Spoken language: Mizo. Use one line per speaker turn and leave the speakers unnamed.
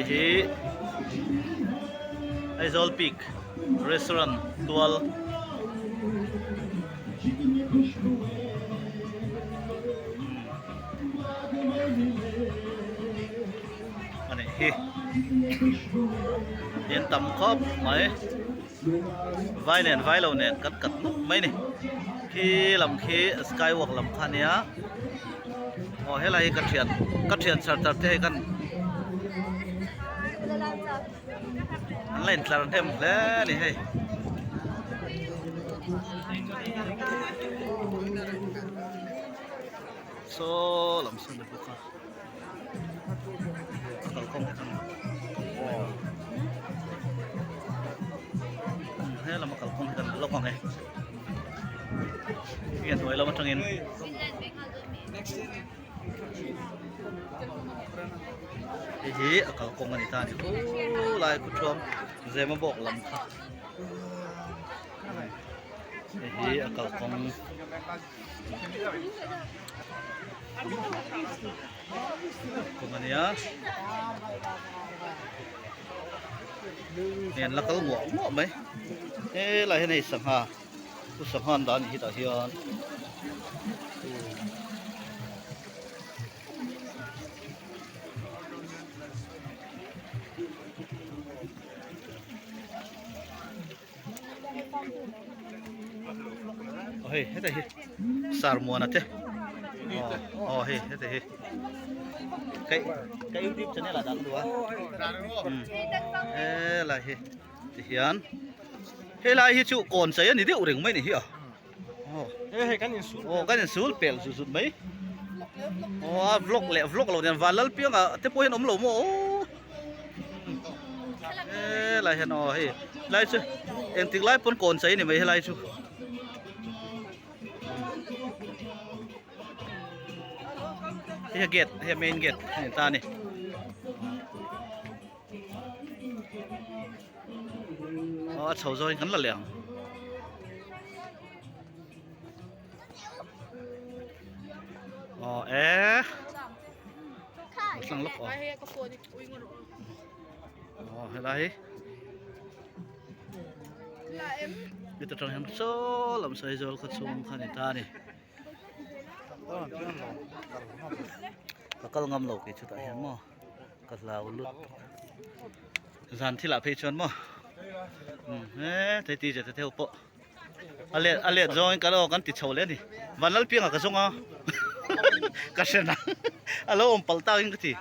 Hei hi Aizawl Peak Restaurant tual a nih hi in tam khawp mai vai nen vai lo nen kan kat nuk mai a ni khi lam khi sky walk lam kha a nia aw helai hi ka thian ka thian char char te hei khan an la intlar hnem hle a ni hei. Saw lam sawn ni bawk a a kalkawng te khan he lama kalkawng hi kan lawk ang e hei a hnuai lam atangin hei hi a kalkawng a ni ta a ni khulai khawthuam Zemabawk lam kha hei hi a kalkawng. Kawng a nia hei an la kal nguah nguah mai helai hian hei sangha chu sangha an dah a nih hi tah hian aw hei heta hi sarmuana te aw aw hei heta hi ka ka youtube channel ah dah ka duh a helai hi tihian helai hi chu kawn chei a ni deuh reng mai a ni hi a aw kan insul pel zut zut mai aw a vlog leh vlog lo nen vanlalpianga te pawh hian awm lo maw aw. Helai hian aw hei lai chu engtik lai pawn kawn chei a ni mai helai chu. Hei a gate hei a main gate a ni ta a ni. Aw a chho zawngin kan la leh ang. Aw e. Tlang lawk aw. Aw helai hi. Heta tang hian chaw lam Saizawlh khaw chhung kha a ni ta a ni. Ka kal ngam lo kei chutah hian maw ka hlau lut zan thil ah phei chuan maw he thei ti zet theu pawh a let a let zawngin kan aw kan ti chho leh a ni Vanlalpianga ka zawng a ka hre nang a lo awm palh tak in ka ti.